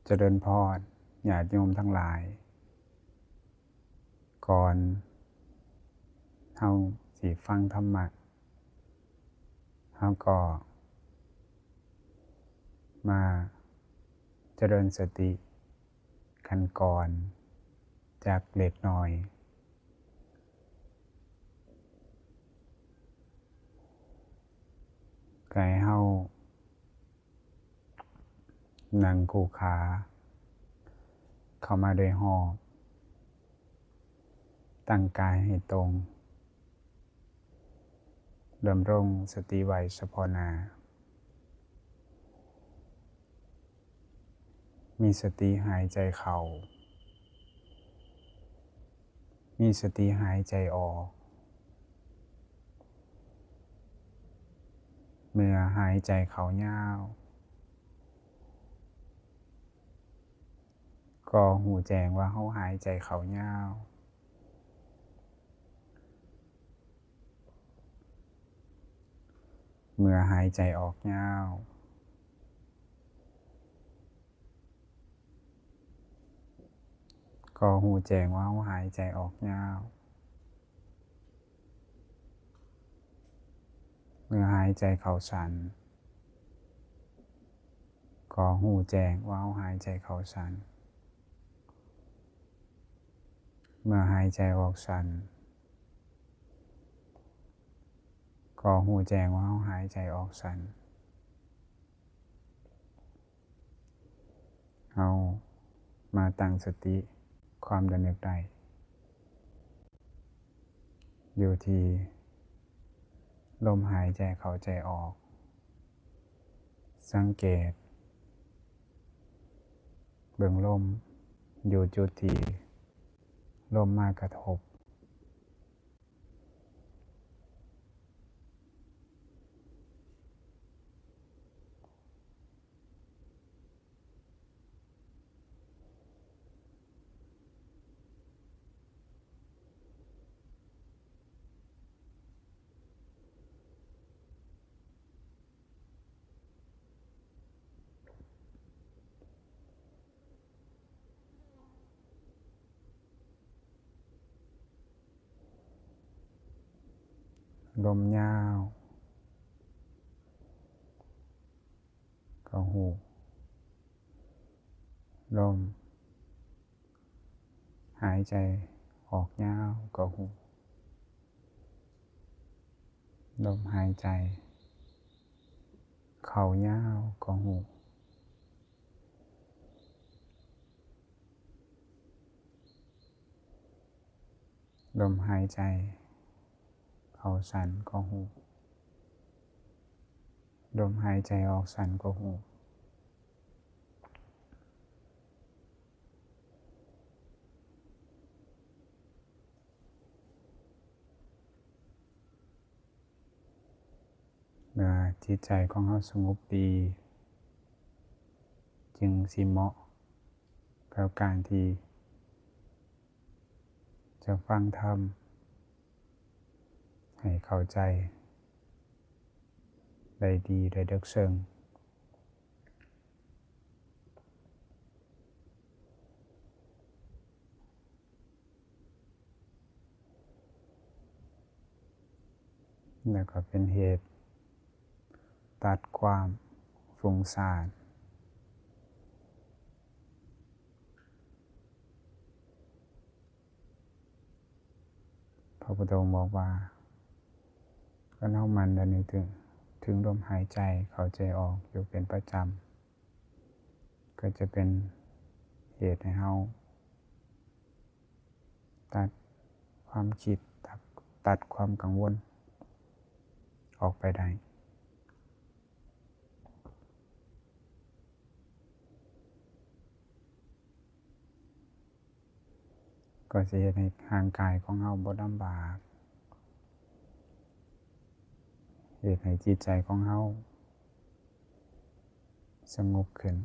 ຈະເລີນພອນ ຍາດໂຍມທັງຫຼາຍ, ກ່ອນເຮົາຊິຟັງທຳມະ, ເຮົາກໍມາຈະເລີນສະຕິກັນກ່ອນຈັກເລັກນ້ອຍ. ກະໃຫ້ເຮົາ ນັ່ງຄູ່ຂາເຂົ້າມາໂດຍຮອບ, ຕັ້ງກາຍໃຫ້ຕົງ, ດຳລົງສະຕິໄວ້ສະເພາະໜ້າ, ມີສະຕິຫາຍໃຈເຂົ້າ, ມີສະຕິຫາຍໃຈອອກ. ເມື່ອຫາຍໃຈເຂົ້າຍາວ ກໍຮູ້ແຈ້ງວ່າເຮົາຫາຍໃຈເຂົ້າຍາວ. ເມື່ອຫາຍໃຈອອກຍາວ ກໍຮູ້ແຈ້ງວ່າເຮົາຫາຍໃຈອອກຍາວ. ເມື່ອຫາຍໃຈເຂົ້າສັ້ນ ກໍຮູ້ແຈ້ງວ່າເຮົາຫາຍໃຈເຂົ້າສັ້ນ. ເມື່ອຫາຍໃຈອອກສັ້ນ ກໍຮູ້ແຈ້ງວ່າເຮົາຫາຍໃຈອອກສັ້ນ. ເຮົາມາຕັ້ງສະຕິຄວາມລະນຶກໄດ້ ຢູ່ທີ່ລົມຫາຍໃຈເຂົ້າໃຈອອກ. ສັງເກດເບິ່ງລົມຢູ່ຈຸດທີ່ລົມມາກະທົບ. ລົມຍາວກໍຮູ້, ລົມຫາຍໃຈອອກຍາວກໍຮູ້, ລົມຫາຍໃຈເຂົ້າຍາວກໍຮູ້. ລົມຫາຍໃຈເຂົ້າສັ້ນກໍຮູ້, ລົມຫາຍໃຈອອກສັ້ນກໍຮູ້. ເມື່ອຈິດໃຈຂອງເຮົາສະຫງົບດີ ຈຶ່ງຊິເໝາະກັບການທີ່ຈະຟັງທຳໃຫ້ເຂົ້າໃຈໄດ້ດີ ໄດ້ເລິກເຊິ່ງ. ແລ້ວກໍເປັນເຫດຕັດຄວາມຟຸ້ງຊານ. ພະພຸດທະອົງບອກວ່າ ຄັນເຮົາໝັ່ນລະນຶກເຖິງ ເຖິງລົມຫາຍໃຈເຂົ້າໃຈອອກຢູ່ເປັນປະຈຳ, ກໍຈະເປັນເຫດໃຫ້ເຮົາຕັດຄວາມຄິດ, ຕັດ, ຕັດຄວາມກັງວົນອອກໄປໄດ້. ກໍຊິເຮັດໃຫ້ຮ່າງກາຍຂອງເຮົາບໍ່ລຳບາກ, ເຮັດໃຫ້ຈິດໃຈຂອງເຮົາສະຫງົບຂຶ້ນ. ເ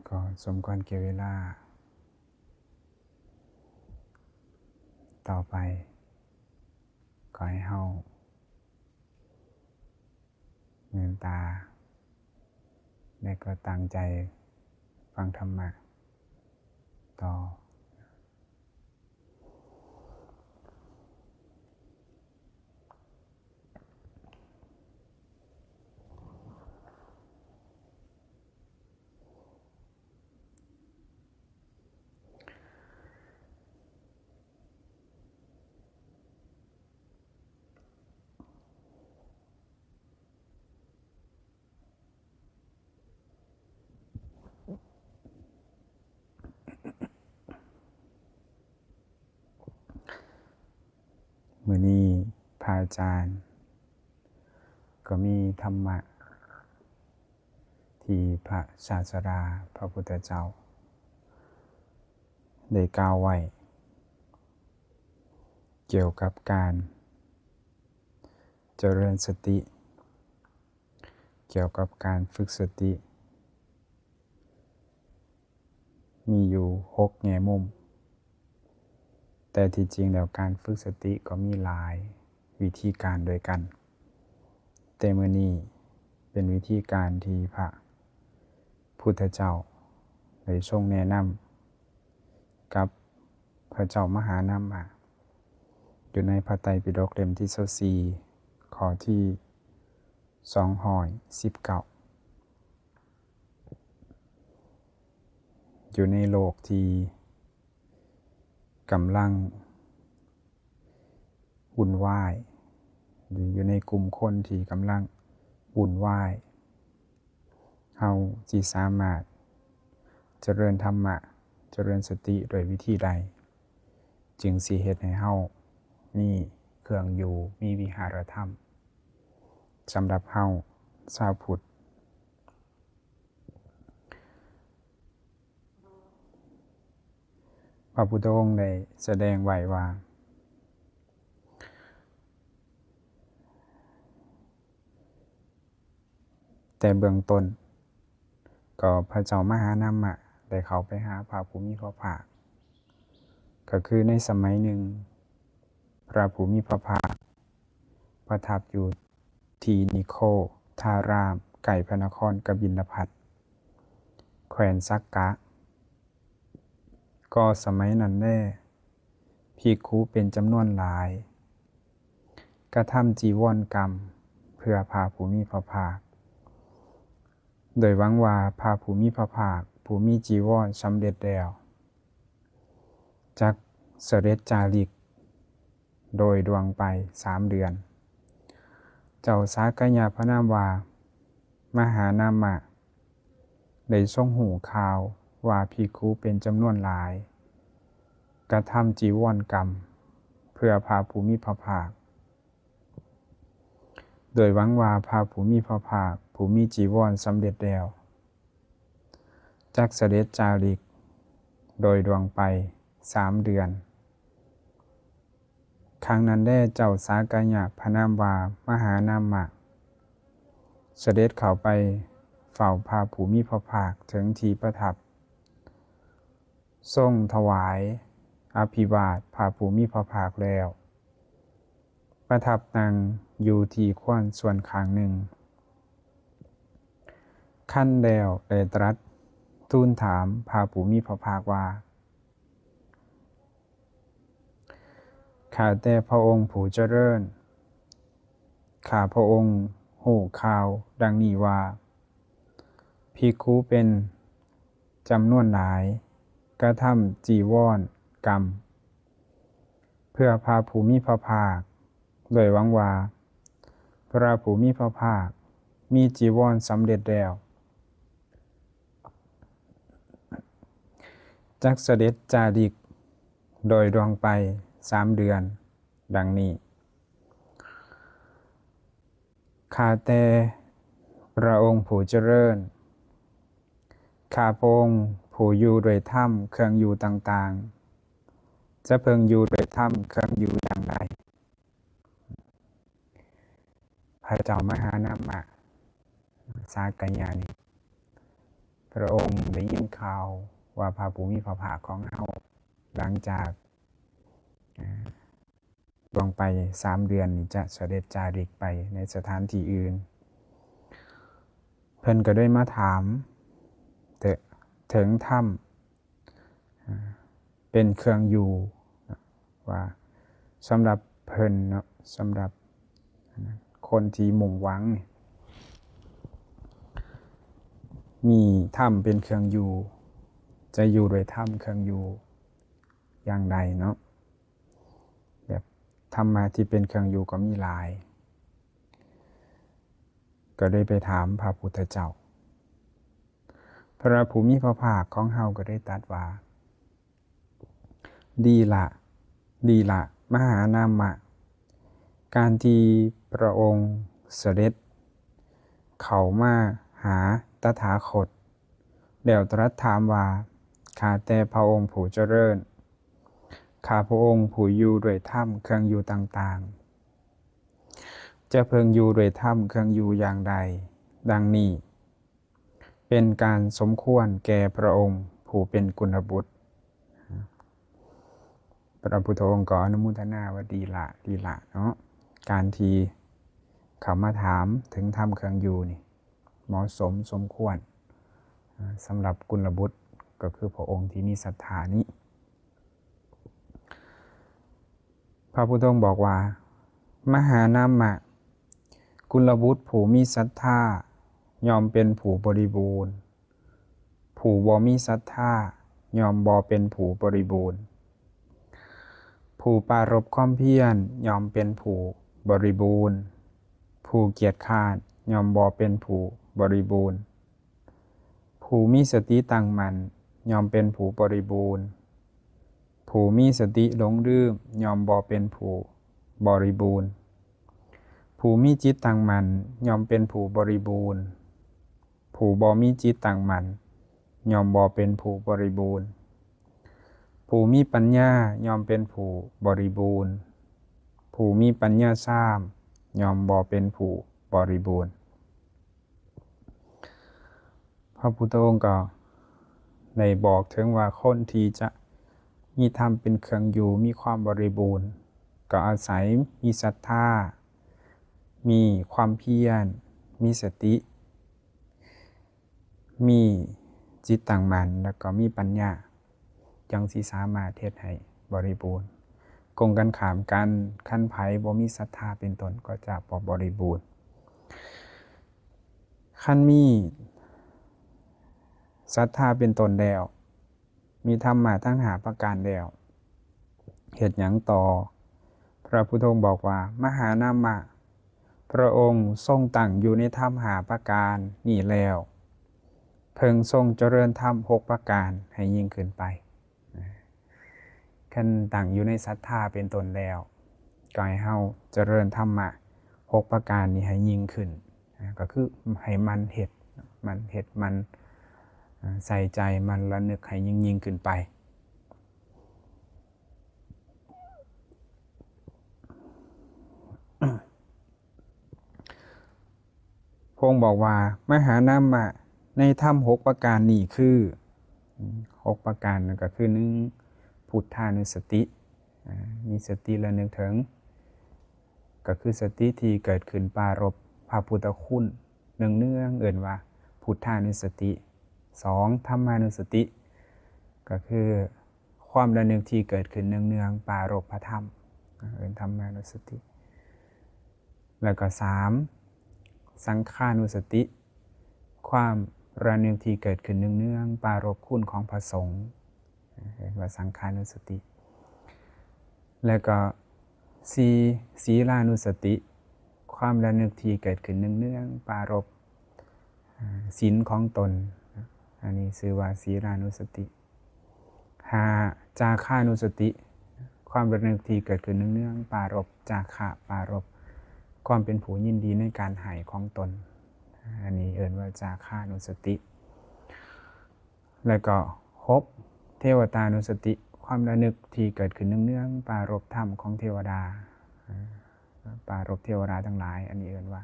ກໍສົມຄວນແກ່ເວລາ. ຕໍ່ໄປ ຂໍໃຫ້ເຮົາລືມຕາ ແລະ ກໍຕັ້ງໃຈຟັງທຳມະຕໍ່. ມື້ນີ້ພະອາຈານກໍມີທຳມະທີ່ພະສາສະດາ ພະພຸດທະເຈົ້າ ໄດ້ກ່າວໄວ້ກ່ຽວກັບການຈະເລີນສະຕິ, ກ່ຽວກັບການຝຶກສະຕິ ມີຢູ່ຫົກແງ່ມຸມ, ແຕ່ທີ່ຈິງແລ້ວການຝຶກສະຕິກໍມີຫຼາຍວິທີການດ້ວຍກັນ, ແຕ່ມື້ນີ້ເປັນວິທີການທີ່ພະພຸດທະເຈົ້າໄດ້ຊົງແນະນຳກັບພະເຈົ້າມະຫານາມະ ຢູ່ໃນພະໄຕປິດົກເຫຼັ້ມທີຊາວສີ່ ຂໍ້ທີສອງຮ້ອຍສິບເກົ້າ. ຢູ່ໃນໂລກທີ່ກຳລັງວຸ່ນວາຍ ຫຼື ຢູ່ໃນກຸ່ມຄົນທີ່ກຳລັງວຸ່ນວາຍ, ເຮົາຊິສາມາດຈະເລີນທຳມະ, ຈະເລີນສະຕິດ້ວຍວິທີໃດ ຈຶ່ງຊິເຮັດໃຫ້ເຮົາມີເຄື່ອງຢູ່, ມີວິຫາລະທຳສຳລັບເຮົາຊາວພຸດ. ພະພຸດທະອົງໄດ້ສະແດງໄວ້ວ່າ ແຕ່ເບື້ອງຕົ້ນ ກໍພະເຈົ້າມະຫານາມະໄດ້ເຂົ້າໄປຫາພະຜູ້ມີພະພາກ, ກໍຄືໃນສະໄໝໜຶ່ງ ພະຜູ້ມີພະພາກປະທັບຢູ່ທີ່ນິໂຄທາຣາມ ໃກ້ພະນະຄອນກະບິນລະພັດ ແຂວງສັກກະ. ກໍສະໄໝນັ້ນແລ ພິກຂຸເປັນຈຳນວນຫຼາຍ ກະທຳຈີວອນກຳເພື່ອພະຜູ້ມີພະພາກ, ໂດຍຫວັງວ່າພະຜູ້ມີພະພາກຜູ້ມີຈີວອນສຳເລັດແລ້ວ ຈັກສະເດັດຈາລິກໂດຍດ່ວງໄປສາມເດືອນ. ເຈົ້າສາກະຍະພະນາມວ່າມະຫານາມະ ໄດ້ຊົງຮູ້ຂ່າວວ່າພິກຂຸເປັນຈຳນວນຫຼາຍ ກະທຳຈີວອນກຳເພື່ອພະຜູ້ມີພະພາກ, ໂດຍຫວັງວ່າພະຜູ້ມີພະພາກຜູ້ມີຈີວອນສຳເລັດແລ້ວ ຈັກສະເດັດຈາລິກໂດຍດ່ວງໄປສາມເດືອນ. ຄັ້ງນັ້ນແລ ເຈົ້າສາກະຍະພະນາມວ່າມະຫານາມະ ສະເດັດເຂົ້າໄປເຝົ້າພະຜູ້ມີພະພາກເຖິງທີ່ປະທັບ, ຊົງຖວາຍອະພິວາດພະຜູ້ມີພະພາກແລ້ວ ປະທັບນັ່ງຢູ່ທີ່ຄວນສ່ວນຂ້າງໜຶ່ງ, ຄັນແລ້ວໄດ້ຕລັດທູນຖາມພະຜູ້ມີພະພາກວ່າ, ຂ້າແຕ່ພະອົງຜູ້ຈະເລີນ, ຂ້າພະອົງຮູ້ຂ່າວດັ່ງນີ້ວ່າ, ພິກຂຸເປັນຈຳນວນຫຼາຍກະທຳຈີວອນກຳ ເພື່ອພະຜູ້ມີພະພາກ, ໂດຍຫວັງວ່າພະຜູ້ມີພະພາກມີຈີວອນສຳເລັດແລ້ວ ຈັກສະເດັດຈາລິກໂດຍດ່ວງໄປສາມເດືອນ ດັ່ງນີ້. ຂ້າແຕ່ພະອົງຜູ້ຈະເລີນ, ຂ້າພະອົງຜູ້ຢູ່ດ້ວຍທຳເຄື່ອງຢູ່ຕ່າງໆ ຈະເພິ່ງຢູ່ດ້ວຍທຳເຄື່ອງຢູ່ຢ່າງໃດ? ພະເຈົ້າມະຫານາມະ ສາກະຍະນີ້ ພະອົງໄດ້ຍິນຂ່າວວ່າພະຜູ້ມີພະພາກຂອງເຮົາ ຫຼັງຈາກ ອາ ລ່ວງໄປສາມເດືອນນີ້ ຈະສະເດັດຈາລິກໄປໃນສະຖານທີ່ອື່ນ. ເພິ່ນກໍໄດ້ມາຖາມເຖິງ ເຖິງຖ້ຳ ອາ ເປັນເຄື່ອງຢູ່ ວ່າສຳລັບເພິ່ນເນາະ ສຳລັບຄົນທີ່ມຸ່ງຫວັງນີ້ ມີຖ້ຳເປັນເຄື່ອງຢູ່ ຈະຢູ່ດ້ວຍຖ້ຳເຄື່ອງຢູ່ຢ່າງໃດເນາະ? ແບບ ທຳມະທີ່ເປັນເຄື່ອງຢູ່ກໍມີຫຼາຍ ກໍໄດ້ໄປຖາມພະພຸດທະເຈົ້າ. ພະຜູ້ມີພະພາກຂອງເຮົາກໍໄດ້ຕັດວ່າ ດີລະ ດີລະ ມະຫານາມະ, ການທີ່ພະອົງສະເດັດເຂົ້າມາຫາຕະຖາຄົດ ແລ້ວຕລັດຖາມວ່າ ຂ້າແຕ່ພະອົງຜູ້ຈະເລີນ, ຂ້າພະອົງຜູ້ຢູ່ດ້ວຍຖ້ຳເຄື່ອງຢູ່ຕ່າງໆ ຈະເພິ່ງຢູ່ດ້ວຍຖ້ຳເຄື່ອງຢູ່ຢ່າງໃດ? ດັ່ງນີ້ ເປັນການສົມຄວນແກ່ພະອົງຜູ້ເປັນກຸນລະບຸດ. ພະພຸດທະອົງກໍອະນຸໂມທະນາວ່າ ດີລະ ດີລະເນາະ, ການທີ່ເຂົ້າມາຖາມເຖິງຖ້ຳເຄື່ອງຢູ່ນີ້ ເໝາະສົມສົມຄວນ ສຳລັບກຸນລະບຸດ ກໍຄືພະອົງທີ່ມີສັດທານີ້. ພະພຸດທະອົງບອກວ່າ ມະຫານາມະ, ກຸນລະບຸດຜູ້ມີສັດທາ ຍ່ອມເປັນຜູ້ບໍລິບູນ, ຜູ້ບໍ່ມີສັດທາ ຍ່ອມບໍ່ເປັນຜູ້ບໍລິບູນ, ຜູ້ປາລົບຄວາມພຽນ ຍ່ອມເປັນຜູ້ບໍລິບູນ, ຜູ້ກຽດຄ້ານ ຍ່ອມບໍ່ເປັນຜູ້ບໍລິບູນ. ຜູ້ມີສະຕິຕັ້ງໝັ້ນ ຍ່ອມເປັນຜູ້ບໍລິບູນ, ຜູ້ມີສະຕິຫຼົງລືມ ຍ່ອມບໍ່ເປັນຜູ້ບໍລິບູນ, ຜູ້ມີຈິດຕັ້ງໝັ້ນ ຍ່ອມເປັນຜູ້ບໍລິບູນ, ຜູ້ບໍ່ມີຈິດຕັ້ງໝັ້ນ ຍ່ອມບໍ່ເປັນຜູ້ບໍລິບູນ, ຜູ້ມີປັນຍາ ຍ່ອມເປັນຜູ້ບໍລິບູນ, ຜູ້ມີປັນຍາຊາມ ຍ່ອມບໍ່ເປັນຜູ້ບໍລິບູນ. ພະພຸດທະອົງກໍໄດ້ບອກເຖິງວ່າ ຄົນທີ່ຈະມີທຳເປັນເຄື່ອງຢູ່ ມີຄວາມບໍລິບູນ ກໍອາໄສມີສັດທາ, ມີຄວາມພຽນ, ມີສະຕິ, ມີຈິດຕັ້ງໝັ້ນ ແລ້ວກໍມີປັນຍາ ຈັ່ງຊິສາມາດເຮັດໃຫ້ບໍລິບູນ. ກົງກັນຂ້າມກັນ, ຄັນໃຜບໍ່ມີສັດທາເປັນຕົ້ນ ກໍຈະບໍ່ບໍລິບູນ. ຄັນມີສັດທາເປັນຕົ້ນແລ້ວ, ມີທຳມະທັງຫ້າປະການແລ້ວ, ເຮັດຫຍັງຕໍ່? ພະພຸດທະອົງບອກວ່າ, ມະຫານາມະ, ພະອົງຊົງຕັ້ງຢູ່ໃນທຳຫ້າປະການນີ້ແລ້ວ, ເພິ່ງຊົງຈະເລີນທຳຫົກປະການໃຫ້ຍິ່ງຂຶ້ນໄປ. ຄັນຕັ້ງຢູ່ໃນສັດທາເປັນຕົ້ນແລ້ວ, ກໍໃຫ້ເຮົາຈະເລີນທຳມະຫົກປະການນີ້ໃຫ້ຍິ່ງຂຶ້ນ, ກໍຄືໃຫ້ໝັ່ນເຮັດ, ໝັ່ນເຮັດ, ໝັ່ນໃສ່ໃຈ, ໝັ່ນລະນຶກໃຫ້ຍິ່ງໆຂຶ້ນໄປ. ພະອົງບອກວ່າ, ມະຫານາມະໃນທຳຫົກປະການນີ້ຄື, ຫົກປະການນັ້ນກໍຄື ໜຶ່ງ ພຸດທານຸສະຕິ, ມີສະຕິລະນຶກເຖິງ, ກໍຄືສະຕິທີ່ເກີດຂຶ້ນປາລົບພະພຸດທະຄຸນເນືອງໆ ເອີ້ນວ່າພຸດທານຸສະຕິ. ສອງ ທຳມານຸສະຕິ, ກໍຄືຄວາມລະນຶກທີ່ເກີດຂຶ້ນເນືອງໆປາລົບພະທຳ, ເອີ້ນທຳມານຸສະຕິ. ແລ້ວກໍສາມ ສັງຄານຸສະຕິ, ຄວາມລະນຶກທີ່ເກີດຂຶ້ນເນືອງໆປາລົບຄຸນຂອງພະສົງ, ເອີ້ນວ່າສັງຄານຸສະຕິ. ແລ້ວກໍສີ່ ສີລານຸສະຕິ, ຄວາມລະນຶກທີ່ເກີດຂຶ້ນເນືອງໆປາລົບ ອາ ສິນຂອງຕົນ, ອັນນີ້ຊື່ວ່າສີລານຸສະຕິ. ຫ້າ ຈາຄານຸສະຕິ, ຄວາມລະນຶກທີ່ເກີດຂຶ້ນເນືອງໆປາລົບຈາຄະ, ປາລົບຄວາມເປັນຜູ້ຍິນດີໃນການໃຫ້ຂອງຕົນ, ອັນນີ້ເອີ້ນວ່າຈາຄານຸສະຕິ. ແລ້ວກໍຫົກ ເທວະຕານຸສະຕິ, ຄວາມລະນຶກທີ່ເກີດຂຶ້ນເນືອງໆປາລົບທຳຂອງເທວະດາ, ປາລົບເທວະດາທັງຫຼາຍ, ອັນນີ້ເອີ້ນວ່າ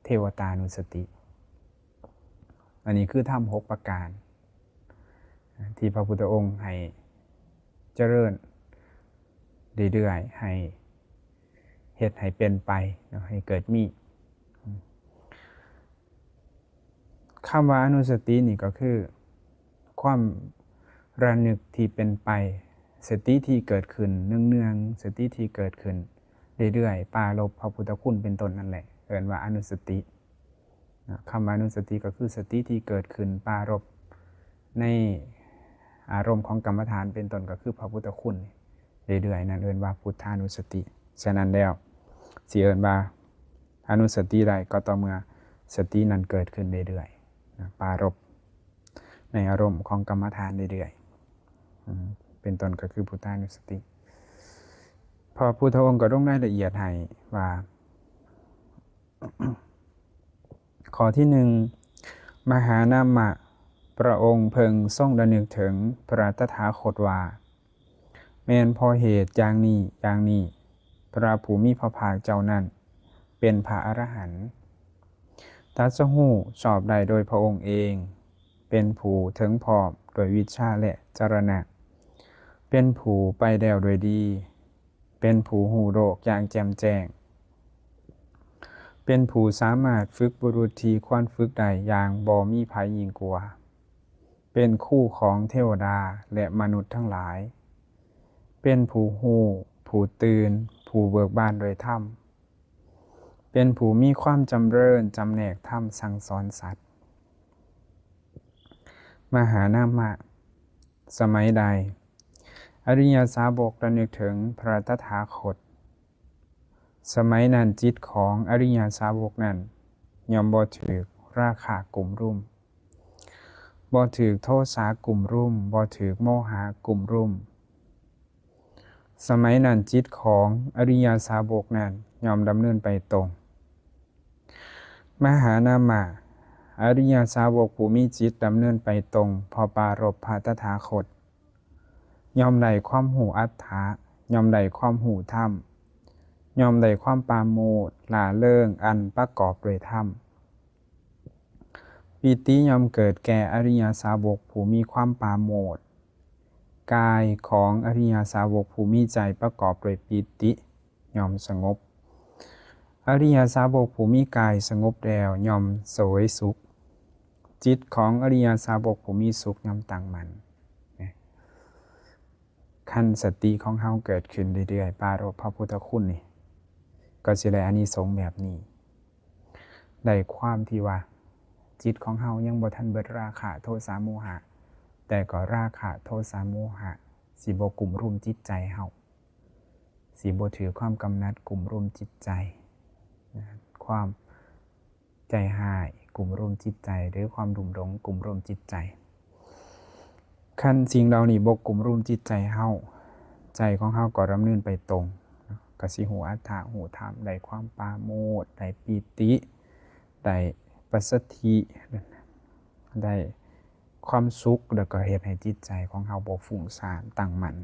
ເທວະຕານຸສະຕິ. ອັນນີ້ຄືທຳຫົກປະການ ທີ່ພະພຸດທະອົງໃຫ້ຈະເລີນເລື້ອຍໆ ໃຫ້ເຮັດໃຫ້ເປັນໄປເນາະ ໃຫ້ເກີດມີ. ຄຳວ່າອະນຸສະຕິນີ້ກໍຄືຄວາມລະນຶກທີ່ເປັນໄປ, ສະຕິທີ່ເກີດຂຶ້ນເນືອງໆ, ສະຕິທີ່ເກີດຂຶ້ນເລື້ອຍໆ, ປາລົບພະພຸດທະຄຸນເປັນຕົ້ນນັ້ນແຫຼະ ເອີ້ນວ່າອະນຸສະຕິ. ນະ ຄຳວ່າອະນຸສະຕິກໍຄືສະຕິທີ່ເກີດຂຶ້ນປາລົບໃນອາລົມຂອງກຳມະຖານເປັນຕົ້ນ ກໍຄືພະພຸດທະຄຸນເລື້ອຍໆນັ້ນ ເອີ້ນວ່າພຸດທານຸສະຕິ. ສະນັ້ນແລ້ວ ຊິເອີ້ນວ່າອະນຸສະຕິໄດ້ ກໍຕໍ່ເມື່ອສະຕິນັ້ນເກີດຂຶ້ນເລື້ອຍໆນະ ປາລົບໃນອາລົມຂອງກຳມະຖານເລື້ອຍໆ ອືມ ເປັນຕົ້ນ ກໍຄືພຸດທານຸສະຕິ. ພະພຸດທະອົງກໍລົງລາຍລະອຽດໃຫ້ວ່າ ຂໍ້ທີໜຶ່ງ ມະຫານາມະ ພະອົງເພິ່ງຊົງລະນຶກເຖິງພະຕະຖາຄົດວ່າ ແມ່ນເພາະເຫດຢ່າງນີ້ຢ່າງນີ້ ພະຜູ້ມີພະພາກເຈົ້ານັ້ນເປັນພະອະລະຫັນ ຕັດສະຮູ້ຊອບໄດ້ໂດຍພະອົງເອງ ເປັນຜູ້ເຖິງພ້ອມດ້ວຍວິດຊາ ແລະ ຈະລະນະ ເປັນຜູ້ໄປແລ້ວດ້ວຍດີ ເປັນຜູ້ຮູ້ໂລກຢ່າງແຈ່ມແຈ້ງ ເປັນຜູ້ສາມາດຝຶກບຸລຸດທີ່ຄວນຝຶກໄດ້ຢ່າງບໍ່ມີໃຜຍິ່ງກວ່າ ເປັນຄູຂອງເທວະດາ ແລະ ມະນຸດທັງຫຼາຍ ເປັນຜູ້ຮູ້ ຜູ້ຕື່ນ ຜູ້ເບີກບານດ້ວຍທຳ ເປັນຜູ້ມີຄວາມຈຳເລີນຈຳແນກທຳສັ່ງສອນສັດ. ມະຫານາມະ ສະໄໝໃດ ອະລິຍະສາວົກລະນຶກເຖິງພະຕະຖາຄົດ ສະໄໝນັ້ນຈິດຂອງອະລິຍະສາວົກນັ້ນຍ່ອມບໍ່ຖືກລາຄະກຸມລຸມ, ບໍ່ຖືກໂທສະກຸມລຸມ, ບໍ່ຖືກໂມຫະກຸມລຸມ. ສະໄໝນັ້ນຈິດຂອງອະລິຍະສາວົກນັ້ນຍ່ອມດຳເນີນໄປຕົງ. ມະຫານາມະ ອະລິຍະສາວົກຜູ້ມີຈິດດຳເນີນໄປຕົງ ເພາະປາລົບພະຕະຖາຄົດ ຍ່ອມໄດ້ຄວາມຮູ້ອັດຖະ, ຍ່ອມໄດ້ຄວາມຮູ້ທຳ, ຍ່ອມໄດ້ຄວາມປາໂມດ, ລ່າເລີງ, ອັນປະກອບດ້ວຍທຳ. ປີຕິຍ່ອມເກີດແກ່ອະລິຍະສາວົກຜູ້ມີຄວາມປາໂມດ. ກາຍຂອງອະລິຍະສາວົກຜູ້ມີໃຈປະກອບດ້ວຍປີຕິ ຍ່ອມສະຫງົບ. ອະລິຍະສາວົກຜູ້ມີກາຍສະຫງົບແລ້ວ ຍ່ອມສະເຫວີຍສຸກ. ຈິດຂອງອະລິຍະສາວົກຜູ້ມີສຸກ ຍ່ອມຕັ້ງໝັ້ນ. ຄັນສະຕິຂອງເຮົາເກີດຂຶ້ນເລື້ອຍໆ ປາລົບພະພຸດທະຄຸນນີ້ ກໍຊິໄດ້ອານິສົງແບບນີ້. ໄດ້ຄວາມທີ່ວ່າ ຈິດຂອງເຮົາຍັງບໍ່ທັນເບິດລາຄະ ໂທສະ ໂມຫະ, ແຕ່ກໍລາຄະ ໂທສະ ໂມຫະ ຊິບໍ່ກຸມລຸມຈິດໃຈເຮົາ, ຊິບໍ່ຖືກຄວາມກຳໜັດກຸມລຸມຈິດໃຈ, ຄວາມໃຈຮ້າຍກຸມລຸມຈິດໃຈ ຫຼື ຄວາມລຸ່ມຫຼົງກຸມລຸມຈິດໃຈ. ຄັນສິ່ງເຫຼົ່ານີ້ບໍ່ກຸມລຸມຈິດໃຈເຮົາ, ໃຈຂອງເຮົາກໍດຳເນີນໄປຕົງ, ກໍຊິຮູ້ອັດຖະ ຮູ້ທຳ, ໄດ້ຄວາມປາໂມດ, ໄດ້ປີຕິ, ໄດ້ປັດສະທິ, ໄດ້ຄວາມສຸກ, ແລ້ວກໍເຮັດໃຫ້ຈິດໃຈຂອງເຮົາບໍ່ຟຸ້ງສ້ານ, ຕັ້ງໝັ້ນ.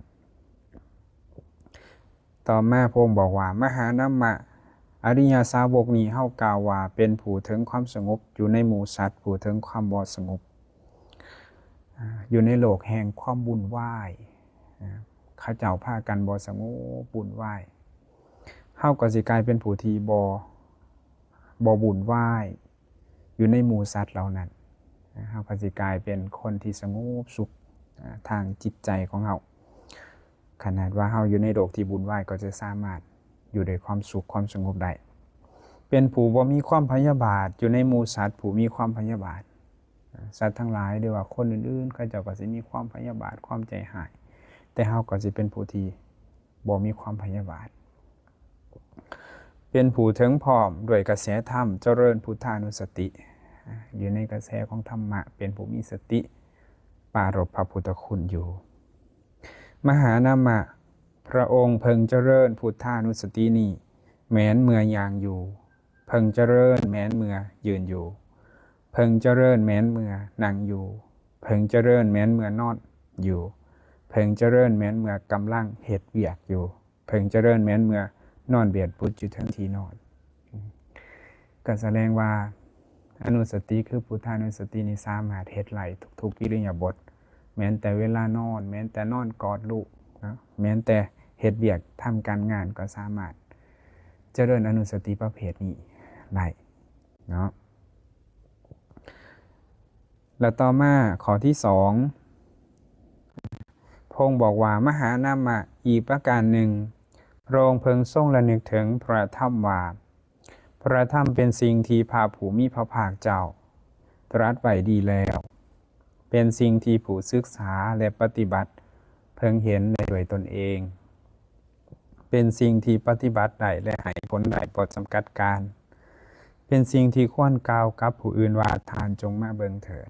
ຕໍ່ມາພະອົງບອກວ່າ ມະຫານາມະ ອະລິຍະສາວົກນີ້ ເຮົາກ່າວວ່າເປັນຜູ້ເຖິງຄວາມສະຫງົບ, ຢູ່ໃນໝູ່ສັດຜູ້ເຖິງຄວາມບໍ່ສະຫງົບ, ອາ ຢູ່ໃນໂລກແຫ່ງຄວາມວຸ່ນວາຍ, ອາ ເຂົາເຈົ້າພາກັນບໍ່ສະຫງົບວຸ່ນວາຍ, ເຮົາກໍຊິກາຍເປັນຜູ້ທີ່ບໍ່ ບໍ່ວຸ່ນວາຍ ຢູ່ໃນໝູ່ສັດເຫຼົ່ານັ້ນ, ເຮົາກໍຊິກາຍເປັນຄົນທີ່ສະຫງົບສຸກ ອາ ທາງຈິດໃຈຂອງເຮົາ. ຂະໜາດວ່າເຮົາຢູ່ໃນໂລກທີ່ວຸ່ນວາຍ ກໍຈະສາມາດຢູ່ດ້ວຍຄວາມສຸກຄວາມສະຫງົບໄດ້. ເປັນຜູ້ບໍ່ມີຄວາມພະຍາບາດ, ຢູ່ໃນໝູ່ສັດຜູ້ມີຄວາມພະຍາບາດ, ອາ ສັດທັງຫຼາຍ ຫຼືວ່າຄົນອື່ນໆ ເຂົາເຈົ້າກໍຊິມີຄວາມພະຍາບາດ, ຄວາມໃຈຮ້າຍ, ແຕ່ເຮົາກໍຊິເປັນຜູ້ທີ່ບໍ່ມີຄວາມພະຍາບາດ. ເປັນຜູ້ເຖິງພ້ອມດ້ວຍກະແສທຳ, ຈະເລີນພຸດທານຸສະຕິ, ຢູ່ໃນກະແສຂອງທຳມະ, ເປັນຜູ້ມີສະຕິ, ປາລົບພະພຸດທະຄຸນຢູ່. ມະຫານາມະ, ພະອົງເພິ່ງຈະເລີນພຸດທານຸສະຕິນີ້ ແມ່ນເມື່ອຍ່າງຢູ່, ເພິ່ງຈະເລີນແມ່ນເມື່ອຢືນຢູ່, ເພິ່ງຈະເລີນແມ່ນເມື່ອນັ່ງຢູ່, ເພິ່ງຈະເລີນແມ່ນເມື່ອນອນຢູ່, ເພິ່ງຈະເລີນແມ່ນເມື່ອກຳລັງເຮັດວຽກຢູ່. ເພິ່ງຈະເລີນແມ່ນເມື່ອນອນບຽດບຸດຢູ່ເທິງທີ່ນອນ. ກໍສະແດງວ່າອະນຸສະຕິ ຄືພຸດທານຸສະຕິນີ້ ສາມາດເຮັດໄດ້ທຸກໆອິລິຍາບົດ, ແມ່ນແຕ່ເວລານອນ, ແມ່ນແຕ່ນອນກອດລູກເນາະ, ແມ່ນແຕ່ເຮັດວຽກທຳການງານ ກໍສາມາດຈະເລີນອະນຸສະຕິປະເພດນີ້ໄດ້ເນາະ. ແລ້ວຕໍ່ມາຂໍ້ທີສອງ ພະອົງບອກວ່າ ມະຫານາມະ, ອີກປະການໜຶ່ງ, ພະອົງເພິ່ງຊົງລະນຶກເຖິງພະທຳວ່າ ພະທຳເປັນສິ່ງທີ່ພະຜູ້ມີພະພາກເຈົ້າຕລັດໄວ້ດີແລ້ວ, ເປັນສິ່ງທີ່ຜູ້ສຶກສາ ແລະ ປະຕິບັດເພິ່ງເຫັນໄດ້ດ້ວຍຕົນເອງ, ເປັນສິ່ງທີ່ປະຕິບັດໄດ້ ແລະ ໃຫ້ຜົນໄດ້ບໍ່ຈຳກັດການ, ເປັນສິ່ງທີ່ຄວນກ່າວກັບຜູ້ອື່ນວ່າ ທ່ານຈົ່ງມາເບິ່ງເຖີດ,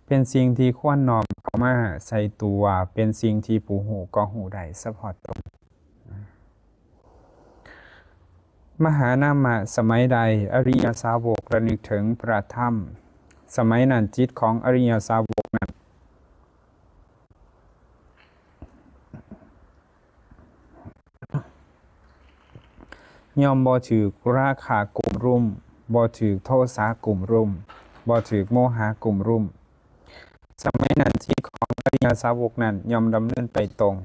ເປັນສິ່ງທີ່ຄວນນ້ອມເຂົ້າມາໃສ່ຕົວ, ເປັນສິ່ງທີ່ຜູ້ຮູ້ກໍຮູ້ໄດ້ສະເພາະຕົນ. ມະຫານາມະ, ສະໄໝໃດອະລິຍະສາວົກລະນຶກເຖິງພະທຳ, ສະໄໝນັ້ນຈິດຂອງອະລິຍະສາວົກນັ້ນ ຍ່ອມບໍ່ຖືກລາຄະກຸມລຸມ, ບໍ່ຖືກໂທສະກຸມລຸມ, ບໍ່ຖືກໂມຫະກຸມລຸມ. ສະໄໝນັ້ນຈິດຂອງອະລິຍະສາວົກນັ້ນຍ່ອມດຳເນີນໄປຕົງ.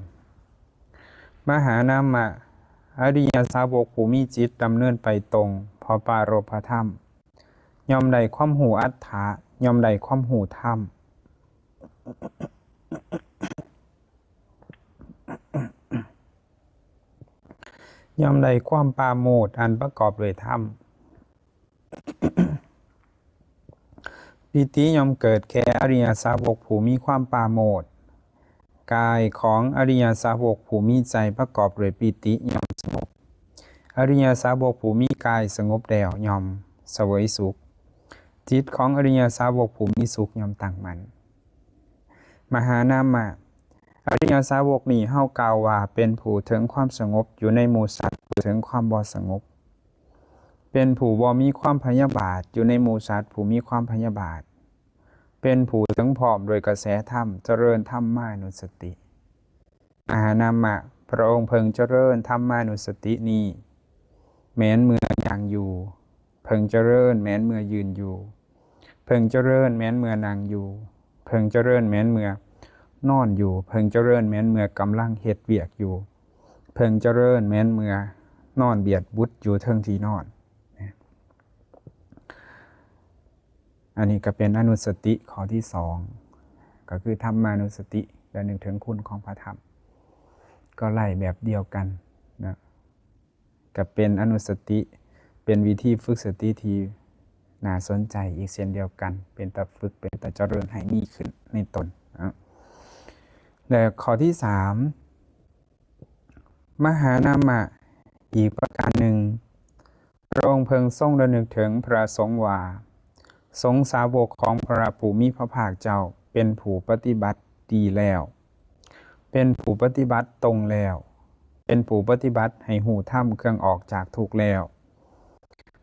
ມະຫານາມະ, ອະລິຍະສາວົກຜູ້ມີຈິດດຳເນີນໄປຕົງ ເພາະປາລົບພະທຳ ຍ່ອມໄດ້ຄວາມຮູ້ອັດຖະ, ຍ່ອມໄດ້ຄວາມຮູ້ທຳ, ຍ່ອມໄດ້ຄວາມປາໂມດອັນປະກອບດ້ວຍທຳ. ປີຕິຍ່ອມເກີດແກ່ອະລິຍະສາວົກຜູ້ມີຄວາມປາໂມດ. ກາຍຂອງອະລິຍະສາວົກຜູ້ມີໃຈປະກອບດ້ວຍປີຕິຍ່ອມສະຫງົບ. ອະລິຍະສາວົກຜູ້ມີກາຍສະຫງົບແລ້ວຍ່ອມສະເຫວີຍສຸກ. ຈິດຂອງອະລິຍະສາວົກຜູ້ມີສຸກຍ່ອມຕັ້ງໝັ້ນ. ມະຫານາມະ, ອະລິຍະສາວົກນີ້ເຮົາກ່າວວ່າເປັນຜູ້ເຖິງຄວາມສະຫງົບຢູ່ໃນໝູ່ສັດຜູ້ເຖິງຄວາມບໍ່ສະຫງົບ, ເປັນຜູ້ບໍ່ມີຄວາມພະຍາບາດຢູ່ໃນໝູ່ສັດຜູ້ມີຄວາມພະຍາບາດ, ເປັນຜູ້ເຖິງພ້ອມດ້ວຍກະແສທຳ, ຈະເລີນທຳມານຸສະຕິ. ມະຫານາມະ, ພະອົງເພິ່ງຈະເລີນທຳມານຸສະຕິນີ້ ແມ່ນເມື່ອຍ່າງຢູ່, ເພິ່ງຈະເລີນແມ່ນເມື່ອຢືນຢູ່, ເພິ່ງຈະເລີນແມ່ນເມື່ອນັ່ງຢູ່, ເພິ່ງຈະເລີນແມ່ນເມື່ອນອນຢູ່, ເພິ່ງຈະເລີນແມ່ນເມື່ອກຳລັງເຮັດວຽກຢູ່, ເພິ່ງຈະເລີນແມ່ນເມື່ອນອນບຽດບຸດຢູ່ເທິງທີ່ນອນ. ອັນນີ້ກໍເປັນອະນຸສະຕິຂໍ້ທີສອງ ກໍຄືທຳມານຸສະຕິ ແລະ ນຶກເຖິງຄຸນຂອງພະທຳ ກໍໄລ່ແບບດຽວກັນນະ. ກໍເປັນອະນຸສະຕິ ເປັນວິທີຝຶກສະຕິທີ່ໜ້າສົນໃຈອີກເຊັ່ນດຽວກັນ, ເປັນຕາຝຶກ ເປັນຕາຈະເລີນໃຫ້ມີຂຶ້ນໃນຕົນເນາະ. ແລະ ຂໍ້ທີສາມ ມະຫານາມະ, ອີກປະການໜຶ່ງ ພະອົງເພິ່ງຊົງລະນຶກເຖິງພະສົງວ່າ ສົງສາວົກຂອງພະຜູ້ມີພະພາກເຈົ້າເປັນຜູ້ປະຕິບັດດີແລ້ວ, ເປັນຜູ້ປະຕິບັດຕົງແລ້ວ, ເປັນຜູ້ປະຕິບັດໃຫ້ຮູ້ທຳເຄື່ອງອອກຈາກທຸກແລ້ວ,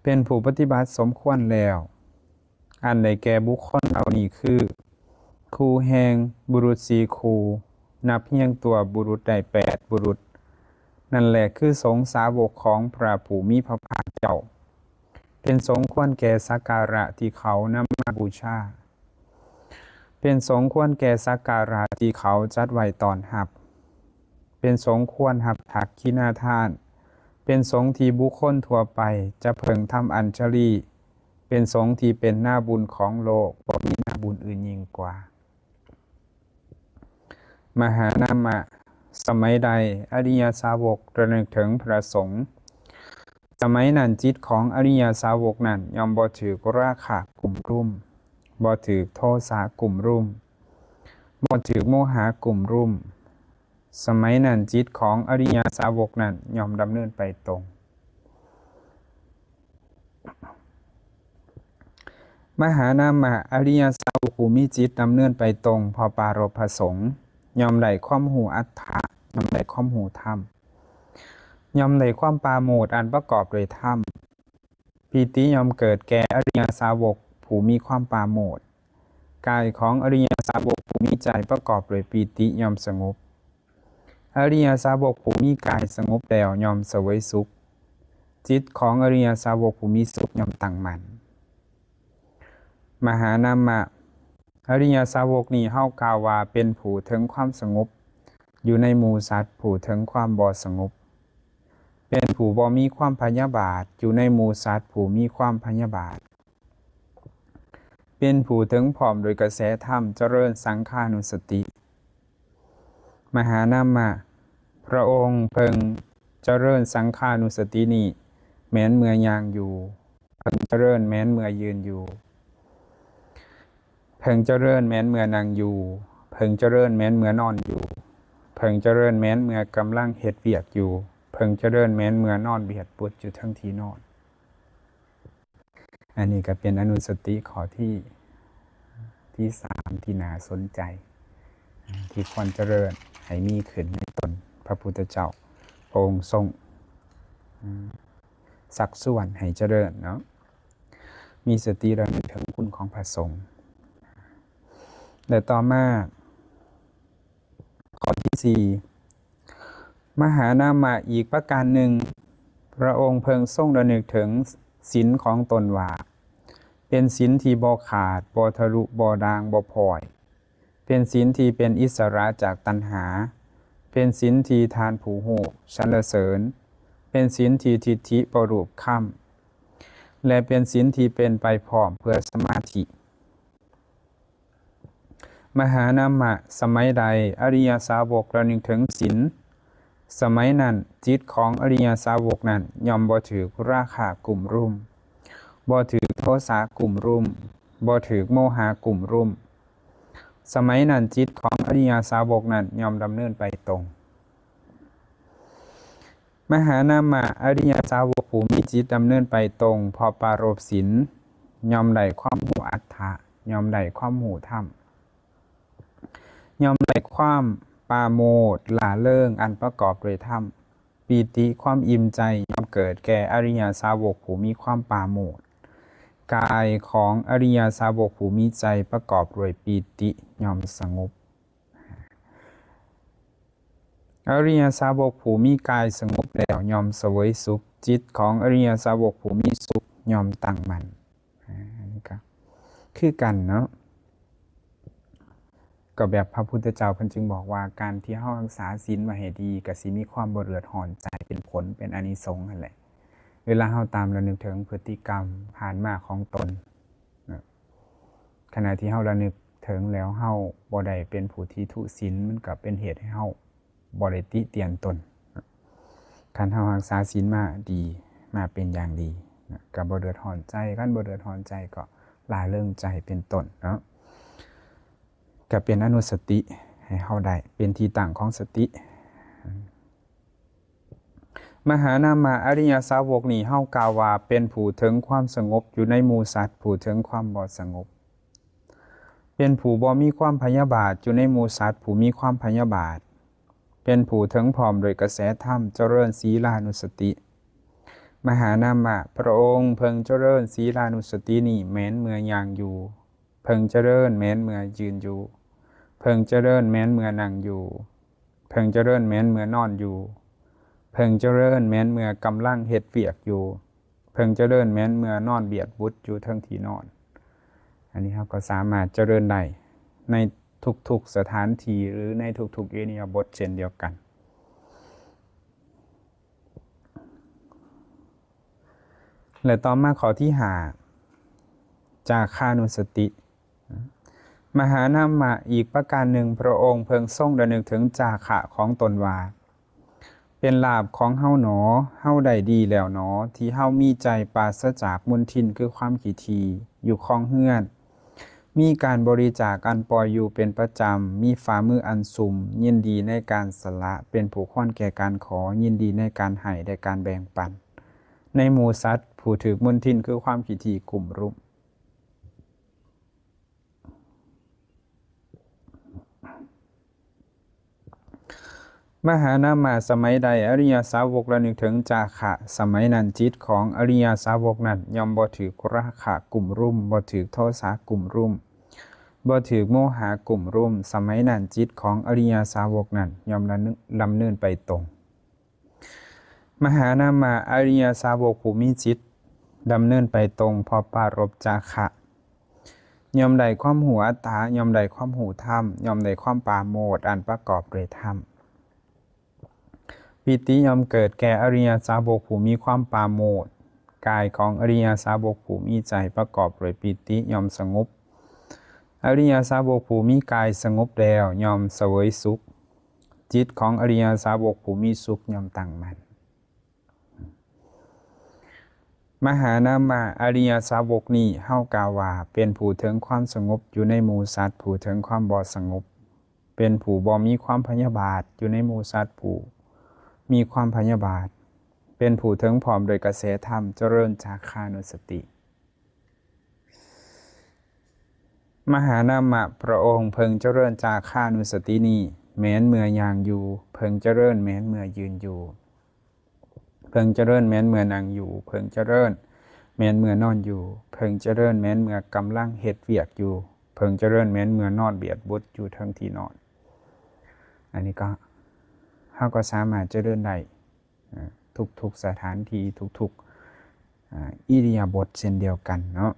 ເປັນຜູ້ປະຕິບັດສົມຄວນແລ້ວ. ອັນໄດ້ແກ່ບຸກຄົນເຫຼົ່ານີ້ຄື ຄູ່ແຫ່ງບຸລຸດສີ່ຄູ່, ນັບຮຽງຕົວບຸລຸດໄດ້ແປດບຸລຸດ. ນັ້ນແຫຼະຄືສົງສາວົກຂອງພະຜູ້ມີພະພາກເຈົ້າ, ເປັນສົງຄວນແກ່ສັກກາລະທີ່ເຂົານຳມາບູຊາ, ເປັນສົງຄວນແກ່ສັກກາລະທີ່ເຂົາຈັດໄວ້ຕ້ອນຮັບ, ເປັນສົງຄວນຮັບທັກຂິນາທານ, ເປັນສົງທີ່ບຸກຄົນທົ່ວໄປຈະເພິ່ງທຳອັນຊະລີ, ເປັນສົງທີ່ເປັນໜ້າບຸນຂອງໂລກ, ບໍ່ມີໜ້າບຸນອື່ນຍິ່ງກວ່າ. ມະຫານາມະ, ສະໄໝໃດອະລິຍະສາວົກລະນຶກເຖິງພະສົງ, ສະໄໝນັ້ນຈິດຂອງອະລິຍະສາວົກນັ້ນຍ່ອມບໍ່ຖືກລາຄະກຸມລຸມ, ບໍ່ຖືກໂທສະກຸມລຸມ, ບໍ່ຖືກໂມຫະກຸມລຸມ. ສະໄໝນັ້ນຈິດຂອງອະລິຍະສາວົກນັ້ນຍ່ອມດຳເນີນໄປຕົງ. ມະຫານາມະ, ອະລິຍະສາວົກຜູ້ມີຈິດດຳເນີນໄປຕົງເພາະປາລົບພະສົງ, ຍ່ອມໄດ້ຄວາມຮູ້ອັດຖະ, ຍ່ອມໄດ້ຄວາມຮູ້ທຳ, ຍ່ອມໄດ້ຄວາມປາໂມດອັນປະກອບດ້ວຍທຳ. ປີຕິຍ່ອມເກີດແກ່ອະລິຍະສາວົກຜູ້ມີຄວາມປາໂມດ. ກາຍຂອງອະລິຍະສາວົກຜູ້ມີໃຈປະກອບດ້ວຍປີຕິຍ່ອມສະຫງົບ. ອະລິຍະສາວົກຜູ້ມີກາຍສະຫງົບແລ້ວຍ່ອມສະເຫວີຍສຸກ. ຈິດຂອງອະລິຍະສາວົກຜູ້ມີສຸກຍ່ອມຕັ້ງໝັ້ນ. ມະຫານາມະ, ອະລິຍະສາວົກນີ້ເຮົາກ່າວວ່າເປັນຜູ້ເຖິງຄວາມສະຫງົບ ຢູ່ໃນໝູ່ສັດຜູ້ເຖິງຄວາມບໍ່ສະຫງົບ, ເປັນຜູ້ບໍ່ມີຄວາມພະຍາບາດ ຢູ່ໃນໝູ່ສັດຜູ້ມີຄວາມພະຍາບາດ, ເປັນຜູ້ເຖິງພ້ອມດ້ວຍກະແສທຳ ຈະເລີນສັງຄານຸສະຕິ. ມະຫານາມະ ພະອົງເພິ່ງຈະເລີນສັງຄານຸສະຕິນີ້ ແມ່ນເມື່ອຍ່າງຢູ່, ເພິ່ງຈະເລີນແມ່ນເມື່ອຢືນຢູ່, ເພິ່ງຈະເລີນແມ່ນເມື່ອນັ່ງຢູ່, ເພິ່ງຈະເລີນແມ່ນເມື່ອນອນຢູ່, ເພິ່ງຈະເລີນແມ່ນເມື່ອກຳລັງເຮັດວຽກຢູ່, ເພິ່ງຈະເລີນແມ່ນເມື່ອນອນບຽດບຸດຢູ່ເທິງທີ່ນອນ. ອັນນີ້ກໍເປັນອະນຸສະຕິຂໍ້ທີ ທີສາມ ທີ່ໜ້າສົນໃຈ ທີ່ຄວນຈະເລີນໃຫ້ມີຂຶ້ນໃນຕົນ. ພະພຸດທະເຈົ້າພະອົງຊົງຊັກຊວນໃຫ້ຈະເລີນເນາະ, ມີສະຕິລະນຶກເຖິງຄຸນຂອງພະສົງ. ແລະ ຕໍ່ມາ ຂໍ້ທີສີ່ ມະຫານາມະ ອີກປະການໜຶ່ງ, ພະອົງເພິ່ງຊົງລະນຶກເຖິງສິນຂອງຕົນວ່າ ເປັນສິນທີ່ບໍ່ຂາດ, ບໍ່ທະລຸ, ບໍ່ດ່າງ, ບໍ່ພ້ອຍ, ເປັນສິນທີ່ເປັນອິດສະຫຼະຈາກຕັນຫາ, ເປັນສິນທີ່ທ່ານຜູ້ຮູ້ສັນລະເສີນ, ເປັນສິນທີ່ທິດຖິບໍ່ລູບຄ້ຳ ແລະ ເປັນສິນທີ່ເປັນໄປພ້ອມເພື່ອສະມາທິ. ມະຫານາມະ ສະໄໝໃດອະລິຍະສາວົກລະນຶກເຖິງສິນ, ສະໄໝນັ້ນຈິດຂອງອະລິຍະສາວົກນັ້ນຍ່ອມບໍ່ຖືກລາຄະກຸມລຸມ, ບໍ່ຖືກໂທສະກຸມລຸມ, ບໍ່ຖືກໂມຫະກຸມລຸມ, ສະໄໝນັ້ນຈິດຂອງອະລິຍະສາວົກນັ້ນຍ່ອມດຳເນີນໄປຕົງ. ມະຫານາມະ ອະລິຍະສາວົກຜູ້ມີຈິດດຳເນີນໄປຕົງ ເພາະປາລົບສິນ ຍ່ອມໄດ້ຄວາມຮູ້ອັດຖະ, ຍ່ອມໄດ້ຄວາມຮູ້ທຳ, ຍ່ອມໄດ້ຄວາມປາໂມດ, ລ່າເລີງ, ອັນປະກອບດ້ວຍທຳ, ປີຕິ, ຄວາມອີ່ມໃຈ ຍ່ອມເກີດແກ່ອະລິຍະສາວົກຜູ້ມີຄວາມປາໂມດ. ກາຍຂອງອະລິຍະສາວົກຜູ້ມີໃຈປະກອບດ້ວຍປີຕິ ຍ່ອມສະຫງົບ. ອະລິຍະສາວົກຜູ້ມີກາຍສະຫງົບແລ້ວ ຍ່ອມສະເຫວີຍສຸກ, ຈິດຂອງອະລິຍະສາວົກຜູ້ມີສຸກ ຍ່ອມຕັ້ງໝັ້ນ. ອາ ອັນນີ້ກໍຄືກັນເນາະ, ກໍແບບພະພຸດທະເຈົ້າເພິ່ນຈຶ່ງບອກວ່າ ການທີ່ເຮົາຮັກສາສິນໄວ້ໃຫ້ດີ ກໍຊິມີຄວາມບໍ່ເດືອດຮ້ອນໃຈ ເປັນຜົນ ເປັນອານິສົງຫັ້ນແຫຼະ. ເວລາເຮົາຕາມລະນຶກເຖິງພຶດຕິກຳຜ່ານມາຂອງຕົນ ຂະນະທີ່ເຮົາລະນຶກເຖິງແລ້ວ ເຮົາບໍ່ໄດ້ເປັນຜູ້ທີ່ທຸສິນ ມັນກໍເປັນເຫດໃຫ້ເຮົາບໍ່ໄດ້ຕິຕຽນຕົນ. ຄັນເຮົາຮັກສາສິນມາດີ ມາເປັນຢ່າງດີນະ ກໍບໍ່ເດືອດຮ້ອນໃຈ, ຄັນບໍ່ເດືອດຮ້ອນໃຈກໍລ່າເລີງໃຈເປັນຕົ້ນເນາະ, ກໍເປັນອະນຸສະຕິໃຫ້ເຮົາໄດ້ ເປັນທີ່ຕັ້ງຂອງສະຕິ. ມະຫານາມະ ອະລິຍະສາວົກນີ້ ເຮົາກ່າວວ່າເປັນຜູ້ເຖິງຄວາມສະຫງົບຢູ່ໃນໝູ່ສັດຜູ້ເຖິງຄວາມບໍ່ສະຫງົບ, ເປັນຜູ້ບໍ່ມີຄວາມພະຍາບາດຢູ່ໃນໝູ່ສັດຜູ້ມີຄວາມພະຍາບາດ, ເປັນຜູ້ເຖິງພ້ອມດ້ວຍກະແສທຳ ຈະເລີນສີລານຸສະຕິ. ມະຫານາມະ ພະອົງເພິ່ງຈະເລີນສີລານຸສະຕິນີ້ ແມ່ນເມື່ອຍ່າງຢູ່, ເພິ່ງຈະເລີນແມ່ນເມື່ອຢືນຢູ່, ເພິ່ງຈະເລີນແມ່ນເມື່ອນັ່ງຢູ່, ເພິ່ງຈະເລີນແມ່ນເມື່ອນອນຢູ່, ເພິ່ງຈະເລີນແມ່ນເມື່ອກຳລັງເຮັດວຽກຢູ່, ເພິ່ງຈະເລີນແມ່ນເມື່ອນອນບຽດບຸດຢູ່ເທິງທີ່ນອນ. ອັນນີ້ເຮົາກໍສາມາດຈະເລີນໄດ້ໃນທຸກໆສະຖານທີ່ ຫຼື ໃນທຸກໆອິລິຍາບົດເຊັ່ນດຽວກັນ. ແລະ ຕໍ່ມາຂໍ້ທີຫ້າ ຈາຄານຸສະຕິ. ມະຫານາມະ ອີກປະການໜຶ່ງ ພະອົງເພິ່ງຊົງລະນຶກເຖິງຈາຄະຂອງຕົນວ່າ ເປັນລາບຂອງເຮົາໜໍ, ເຮົາໄດ້ດີແລ້ວໜໍ ທີ່ເຮົາມີໃຈປາສະຈາກມົນທິນ ຄືຄວາມຂີ້ຖີ່ ຢູ່ຄອງເຮືອນ, ມີການບໍລິຈາກອັນປ່ອຍຢູ່ເປັນປະຈຳ, ມີຝ່າມືອັນຊຸ່ມ, ຍິນດີໃນການສະຫຼະ, ເປັນຜູ້ຄວນແກ່ການຂໍ, ຍິນດີໃນການໃຫ້ ແລະ ການແບ່ງປັນ ໃນໝູ່ສັດຜູ້ຖືກມົນທິນ ຄືຄວາມຂີ້ຖີ່ກຸມລຸມ. ມະຫານາມະ ສະໄໝໃດອະລິຍະສາວົກລະນຶກເຖິງຈາຄະ, ສະໄໝນັ້ນຈິດຂອງອະລິຍະສາວົກນັ້ນ ຍ່ອມບໍ່ຖືກລາຄະກຸມລຸມ, ບໍ່ຖືກໂທສະກຸມລຸມ, ບໍ່ຖືກໂມຫະກຸມລຸມ, ສະໄໝນັ້ນຈິດຂອງອະລິຍະສາວົກນັ້ນ ຍ່ອມລະນຶກ ດຳເນີນໄປຕົງ. ມະຫານາມະ ອະລິຍະສາວົກຜູ້ມີຈິດດຳເນີນໄປຕົງ ເພາະປາລົບຈາຄະ. ย่อมได้ความฮู้อัตตะ ย่อมได้ความฮู้ธรรม ย่อมได้ความปราโมทย์อันประกอบด้วยธรรม ปีติย่อมเกิดแก่อริยสาวกผู้มีความปราโมทย์ กายของอริยสาวกผู้มีใจประกอบด้วยปีติย่อมสงบ อริยสาวกผู้มีกายสงบแล้วย่อมเสวยสุข จิตของอริยสาวกผู้มีสุขย่อมตั้งมั่น มหานามะอริยสาวกนี้ เฮากล่าวว่าเป็นผู้ถึงความสงบอยู่ในหมู่สัตว์ ผู้ถึงความบ่สงบ เป็นผู้บ่มีความพยาบาทอยู่ในหมู่สัตว์ ผู้มีความพยาบาท เป็นผู้ถึงพร้อมโดยกระแสธรรม เจริญจาคานุสติ มหานามะพระองค์เพิ่งเจริญจาคานุสตินี้ แม้นเมื่อย่างอยู่ เพิ่งเจริญแม้นเมื่อยืนอยู่ เพิ่งเจริญแม้นเมื่อนั่งอยู่ เพิ่งเจริญแม้นเมื่อนอนอยู่ เพิ่งเจริญแม้นเมื่อกำลังเฮ็ดเวียกอยู่ เพิ่งเจริญแม้นเมื่อนอนเบียดบุตรอยู่เทิงที่นอน อันนี้ก็ เฮาก็สามารถเจริญได้ เอ่อ ทุกๆสถานที่ ทุกๆ อ่า อิริยาบถเช่นเดียวกันเนาะ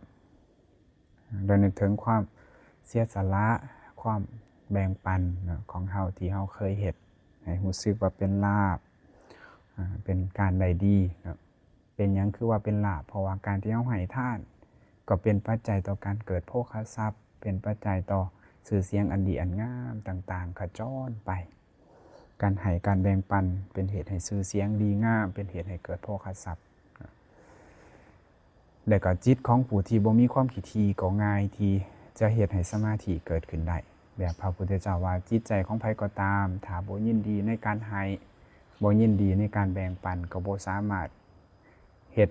ระลึกถึงความเสียสละ ความแบ่งปันเนาะ ของเฮาที่เฮาเคยเฮ็ด ให้รู้สึกว่าเป็นลาภ อ่า เป็นการได้ดีเนาะ เป็นหยังคือว่าเป็นลาภ เพราะว่าการที่เฮาให้ทาน ก็เป็นปัจจัยต่อการเกิดโภคทรัพย์ เป็นปัจจัยต่อชื่อเสียงอันดีอันงามต่างๆ ขจรไป การให้การแบ่งปันเป็นเหตุให้ชื่อเสียงดีงาม เป็นเหตุให้เกิดโภคทรัพย์ แล้วก็จิตของผู้ที่บ่มีความขี้ถี่ก็ง่ายที่จะเฮ็ดให้สมาธิเกิดขึ้นได้ แบบพระพุทธเจ้าว่า จิตใจของไผก็ตาม ถ้าบ่ยินดีในการให้ บ่ยินดีในการแบ่งปัน ก็บ่สามารถเฮ็ด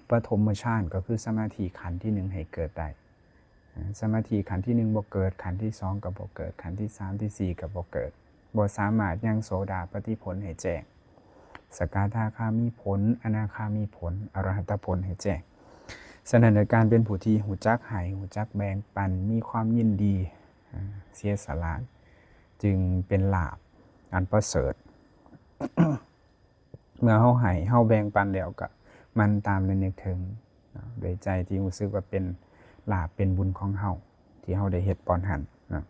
ปฐมฌาน ก็คือสมาธิขั้นที่หนึ่งให้เกิดได้ สมาธิขั้นที่หนึ่งบ่เกิด ขั้นที่สองก็บ่เกิด ขั้นที่สาม ที่สี่ก็บ่เกิด บ่สามารถยังโสดาปัตติผลให้แจ้ง สกทาคามิผล อนาคามิผล อรหัตผลให้แจ้ง ฉะนั้นการเป็นผู้ที่รู้จักให้ รู้จักแบ่งปัน มีความยินดี อ่า เสียสละ จึงเป็นลาภอันประเสริฐ เมื่อเฮาให้ เฮาแบ่งปันแล้วก็หมั่นตามและนึกถึงเนาะ ด้วยใจที่รู้สึกว่าเป็นลาภเป็นบุญของเฮา ที่เฮาได้เฮ็ดตอนนั้นเนาะ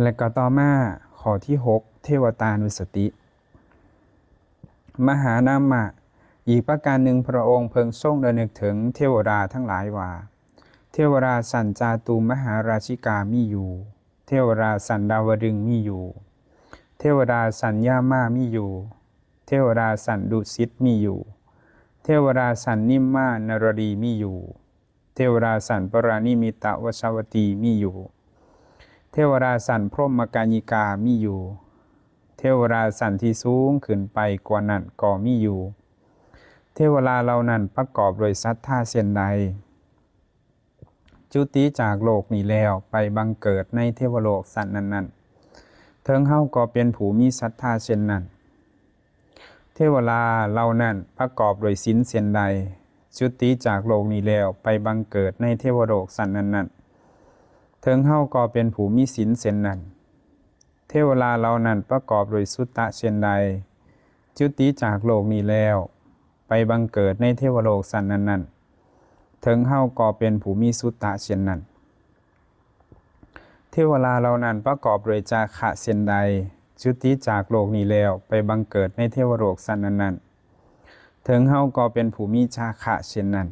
และก็ต่อมาข้อที่หก เทวตานุสติ มหานามะ อีกประการหนึ่งพระองค์เพิ่งทรงระลึกถึงเทวดาทั้งหลายว่า เทวดาชั้นจาตุมหาราชิกามีอยู่ เทวดาชั้นดาวดึงส์มีอยู่ เทวดาชั้นยามามีอยู่ เทวดาชั้นดุสิตมีอยู่ เทวดาชั้นนิมมานารดีมีอยู่ เทวดาชั้นปรานิมิตวัชวตีมีอยู่ เทวดาชั้นพรหมกายิกามีอยู่ เทวดาชั้นที่สูงขึ้นไปกว่านั้นก็มีอยู่ เทวดาเหล่านั้นประกอบด้วยศรัทธาเช่นใด จุติจากโลกนี้แล้วไปบังเกิดในเทวโลกชั้นนั้นๆ เถิงเฮาก็เป็นผู้มีศรัทธาเช่นนั้น เทวดาเหล่านั้นประกอบด้วยศีลเช่นใด จุติจากโลกนี้แล้วไปบังเกิดในเทวโลกชั้นนั้นๆ เถิงเฮาก็เป็นผู้มีศีลเช่นนั้น เทวดาเหล่านั้นประกอบด้วยสุตตะเช่นใด จุติจากโลกนี้แล้วไปบังเกิดในเทวโลกชั้นนั้นๆ เถิงเฮาก็เป็นผู้มีสุตตะเช่นนั้น เทวดาเหล่านั้นประกอบด้วยจาคะเช่นใด จุติจากโลกนี้แล้วไปบังเกิดในเทวโลกชั้นนั้นๆ เถิงเฮาก็เป็นผู้มีจาคะเช่นนั้น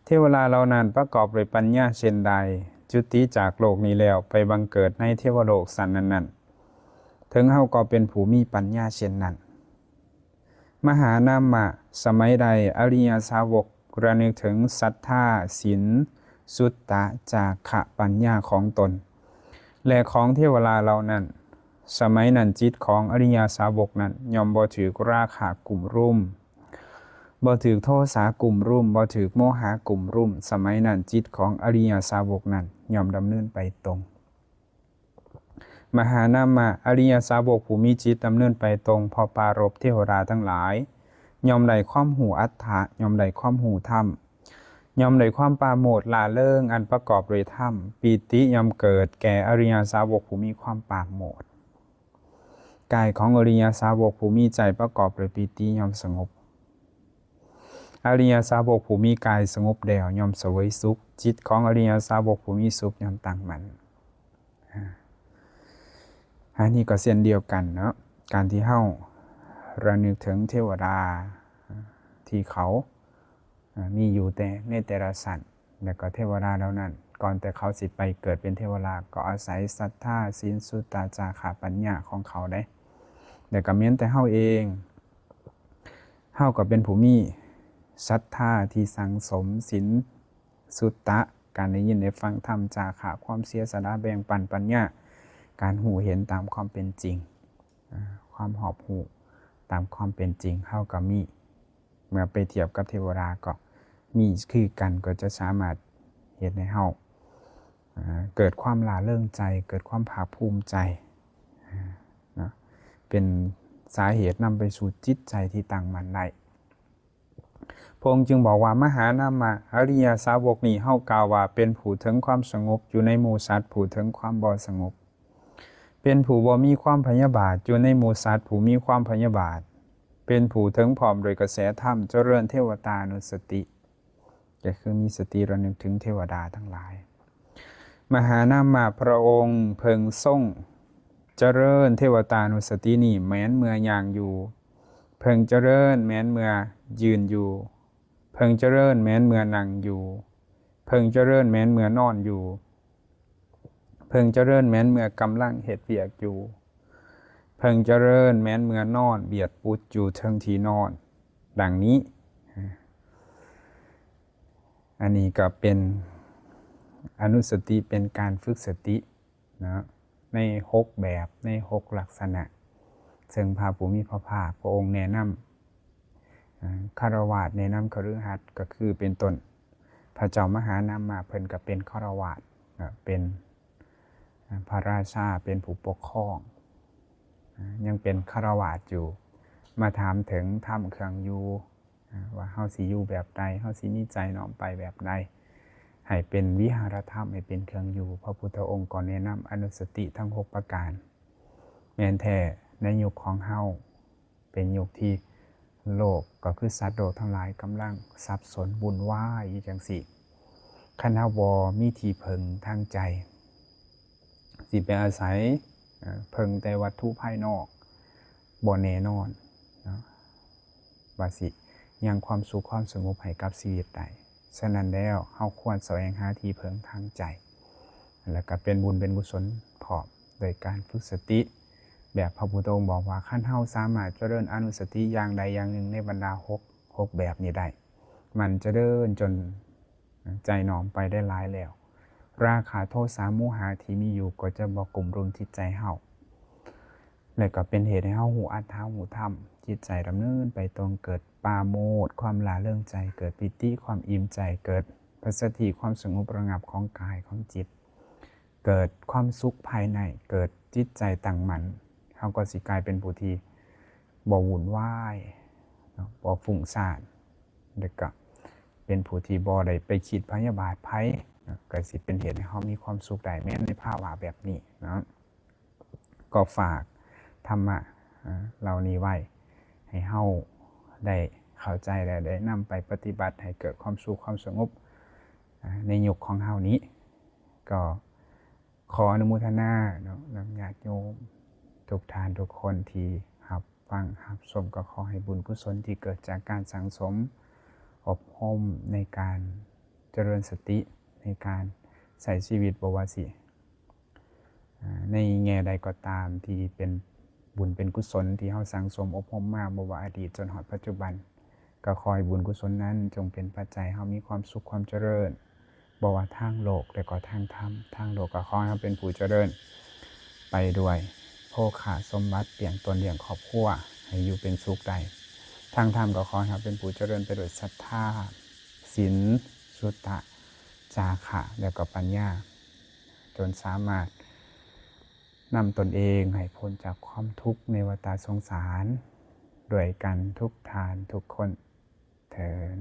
เทวดาเหล่านั้นประกอบด้วยปัญญาเช่นใด จุติจากโลกนี้แล้วไปบังเกิดในเทวโลกชั้นนั้นๆ เถิงเฮาก็เป็นผู้มีปัญญาเช่นนั้น มหานามะ สมัยใดอริยสาวกระนึกถึงศรัทธา ศีล สุตตะ จาคะ ปัญญาของตน และของเทวดาเหล่านั้น สมัยนั้นจิตของอริยสาวกนั้นย่อมบ่ถืกราคะกุมรุม บ่ถืกโทสะกุมรุม บ่ถืกโมหะกุมรุม สมัยนั้นจิตของอริยสาวกนั้นย่อมดำเนินไปตรง มหานามะ อริยสาวกผู้มีจิตดำเนินไปตรง เพราะปรารภเทวดาทั้งหลาย ย่อมได้ความฮู้อัตถะ ย่อมได้ความฮู้ธรรม ย่อมได้ความปราโมทย์ร่าเริงอันประกอบด้วยธรรม ปีติย่อมเกิดแก่อริยสาวกผู้มีความปราโมทย์ กายของอริยสาวกผู้มีใจประกอบด้วยปีติย่อมสงบ ອະລິຍະສາວົກຜູ້ມີກາຍສະຫງົບແລ້ວ ຍ່ອມສະເຫວີຍສຸກ, ຈິດຂອງອະລິຍະສາວົກຜູ້ມີສຸກ ຍ່ອມຕັ້ງໝັ້ນ. ອາ ອັນນີ້ກໍເຊັ່ນດຽວກັນເນາະ, ການທີ່ເຮົາລະນຶກເຖິງເທວະດາທີ່ເຂົາ ອາ ມີຢູ່ແຕ່ໃນແຕ່ລະຊັ້ນ ແລະກໍເທວະດາເຫຼົ່ານັ້ນ ກ່ອນແຕ່ເຂົາຊິໄປເກີດເປັນເທວະດາ ກໍອາໄສສັດທາ, ສິນ, ສຸດຕະ, ຈາຄະ, ປັນຍາຂອງເຂົາເດ້. ແລະກໍແມ່ນແຕ່ເຮົາເອງ ເຮົາກໍເປັນຜູ້ມີສັດທາທີ່ສັ່ງສົມ, ສິນ, ສຸດຕະ, ການໄດ້ຍິນໄດ້ຟັງທຳ, ຈາຄະ, ຄວາມເສຍສະຫຼະ, ແບ່ງປັນ, ປັນຍາ, ການຮູ້ເຫັນຕາມຄວາມເປັນຈິງ, ອາ ຄວາມຮອບຮູ້ຕາມຄວາມເປັນຈິງ ເຮົາກໍມີ. ເມື່ອໄປທຽບກັບເທວະດາກໍມີຄືກັນ, ກໍຈະສາມາດເຮັດໃຫ້ເຮົາ ອາ ເກີດຄວາມລ່າເລີງໃຈ, ເກີດຄວາມພາກພູມໃຈ ອາ ເນາະ, ເປັນສາເຫດນຳໄປສູ່ຈິດໃຈທີ່ຕັ້ງໝັ້ນໄດ້. ພະອົງຈຶ່ງບອກວ່າ ມະຫານາມະອະລິຍະສາວົກນີ້ ເຮົາກ່າວວ່າເປັນຜູ້ເຖິງຄວາມສະຫງົບຢູ່ໃນໝູ່ສັດ, ຜູ້ເຖິງຄວາມບໍ່ສະຫງົບ, ເປັນຜູ້ບໍ່ມີຄວາມພະຍາບາດຢູ່ໃນໝູ່ສັດ, ຜູ້ມີຄວາມພະຍາບາດ, ເປັນຜູ້ເຖິງພ້ອມດ້ວຍກະແສທຳ, ຈະເລີນເທວະຕານຸສະຕິ ກໍຄືມີສະຕິລະນຶກເຖິງເທວະດາທັງຫຼາຍ. ມະຫານາມະພະອົງເພິ່ງຊົງຈະເລີນເທວະຕານຸສະຕິນີ້ ແມ່ນເມື່ອຍ່າງຢູ່, ເພິ່ງຈະເລີນແມ່ນເມື່ອຢືນຢູ່, ເພິ່ງຈະເລີນແມ່ນເມື່ອນັ່ງຢູ່, ເພິ່ງຈະເລີນແມ່ນເມື່ອນອນຢູ່, ເພິ່ງຈະເລີນແມ່ນເມື່ອກຳລັງເຮັດວຽກຢູ່, ເພິ່ງຈະເລີນແມ່ນເມື່ອນອນບຽດປຸດຢູ່ເທິງທີ່ນອນ. ດັ່ງນີ້ ອັນນີ້ກໍເປັນອະນຸສະຕິ ເປັນການຝຶກສະຕິເນາະ ໃນຫົກແບບ ໃນຫົກລັກສະນະ ເຊິ່ງພະຜູ້ມີພະພາກພະອົງແນະນຳ ອາ ຄາລະວາດ ແນະນຳຄະລືຫັດ ກໍຄືເປັນຕົ້ນ ພະເຈົ້າມະຫານາມະ ເພິ່ນກໍເປັນຄາລະວາດ ເປັນ ອາ ພະລາຊາ ເປັນຜູ້ປົກຄອງ ອາ ຍັງເປັນຄາລະວາດຢູ່ ມາຖາມເຖິງທຳເຄື່ອງຢູ່ ອາ ວ່າເຮົາຊິຢູ່ແບບໃດ ເຮົາຊິມີໃຈນ້ອມໄປແບບໃດ ໃຫ້ເປັນວິຫາລະທຳ ໃຫ້ເປັນເຄື່ອງຢູ່. ພະພຸດທະອົງກໍແນະນຳອະນຸສະຕິທັງຫົກປະການ. ແມ່ນແທ້ ໃນຍຸກຂອງເຮົາ ເປັນຍຸກທີ່ໂລກ ກໍຄືສັດໂລກທັງຫຼາຍກຳລັງສັບສົນວຸ່ນວາຍຢູ່ຈັ່ງຊີ້. ຄັນເຮົາບໍ່ມີທີ່ເພິ່ງທາງໃຈ ຊິໄປອາໄສ ເອີ ເພິ່ງແຕ່ວັດຖຸພາຍນອກ ບໍ່ແນ່ນອນເນາະ ວ່າຊິຍັງຄວາມສຸກຄວາມສະຫງົບໃຫ້ກັບຊີວິດໄດ້. ສະນັ້ນແລ້ວ ເຮົາຄວນສະແຫວງຫາທີ່ເພິ່ງທາງໃຈ ແລະ ກໍເປັນບຸນເປັນກຸສົນພ້ອມ ໂດຍການຝຶກສະຕິ ແບບພະພຸດທະອົງບອກວ່າ ຄັນເຮົາສາມາດຈະເລີນອະນຸສະຕິຢ່າງໃດຢ່າງໜຶ່ງໃນບັນດາຫົກ ຫົກແບບນີ້ໄດ້ ໝັ່ນຈະເລີນຈົນໃຈນ້ອມໄປໄດ້ຫຼາຍແລ້ວ ລາຄາ ໂທສາ ໂມຫະທີ່ມີຢູ່ກໍຈະບໍ່ກຸມລຸມຈິດໃຈເຮົາ ແລະ ກໍເປັນເຫດໃຫ້ເຮົາຮູ້ອັດຖະ ຮູ້ທຳ ຈິດໃຈດຳເນີນໄປຕົງ ເກີດປາໂມດ ຄວາມລ່າເລີງໃຈ ເກີດປີຕິ ຄວາມອີ່ມໃຈ ເກີດປັດສະທິ ຄວາມສະຫງົບລະງັບຂອງກາຍຂອງຈິດ ເກີດຄວາມສຸກພາຍໃນ ເກີດຈິດໃຈຕັ້ງໝັ້ນ ເຮົາກໍຊິກາຍເປັນຜູ້ທີ່ບໍ່ວຸ່ນວາຍເນາະ ບໍ່ຟຸ້ງສ້ານ ແລ້ວກໍເປັນຜູ້ທີ່ບໍ່ໄດ້ໄປຄິດພະຍາບາດໃຜເນາະ ກໍຊິເປັນເຫດໃຫ້ເຮົາມີຄວາມສຸກໄດ້ ແມ່ນໃນພາວະແບບນີ້ເນາະ. ກໍຝາກທຳມະ ເອີ ເຫຼົ່ານີ້ໄວ້ ໃຫ້ເຮົາໄດ້ເຂົ້າໃຈ ແລະ ໄດ້ນຳໄປປະຕິບັດໃຫ້ເກີດຄວາມສຸກຄວາມສະຫງົບ ເອີ ໃນຍຸກຂອງເຮົານີ້. ກໍຂໍອະນຸໂມທະນາເນາະ ນຳຍາດໂຍມທຸກທ່ານທຸກຄົນທີ່ຮັບຟັງຮັບຊົມ, ກໍຂໍໃຫ້ບຸນກຸສົນທີ່ເກີດຈາກການສັ່ງສົມອົບຮົມໃນການຈະເລີນສະຕິ ໃນການໃຊ້ຊີວິດ ບໍ່ວ່າຊິ ອາ ໃນແງ່ໃດກໍຕາມທີ່ເປັນບຸນເປັນກຸສົນທີ່ເຮົາສັ່ງສົມອົບຮົມມາ ບໍ່ວ່າອະດີດຈົນຮອດປັດຈຸບັນ, ກໍຂໍໃຫ້ບຸນກຸສົນນັ້ນຈົ່ງເປັນປັດໄຈໃຫ້ເຮົາມີຄວາມສຸກຄວາມຈະເລີນ ບໍ່ວ່າທາງໂລກ ແລະ ກໍທາງທຳ. ທາງໂລກກໍຂໍໃຫ້ເຮົາເປັນຜູ້ຈະເລີນໄປດ້ວຍໂພຄະສົມບັດ, ລ້ຽງຕົນລ້ຽງຄອບຄົວໃຫ້ຢູ່ເປັນສຸກໄດ້. ທາງທຳກໍຂໍໃຫ້ເຮົາເປັນຜູ້ຈະເລີນໄປດ້ວຍສັດທາ, ສິນ, ສຸດຕະ, ຈາຄະ ແລະ ກໍປັນຍາ ຈົນສາມາດ ນຳຕົນເອງໃຫ້ພົ້ນຈາກຄວາມທຸກໃນວັດຕະສົງສານ ດ້ວຍກັນທຸກທ່ານທຸກຄົນເທີ້ນ.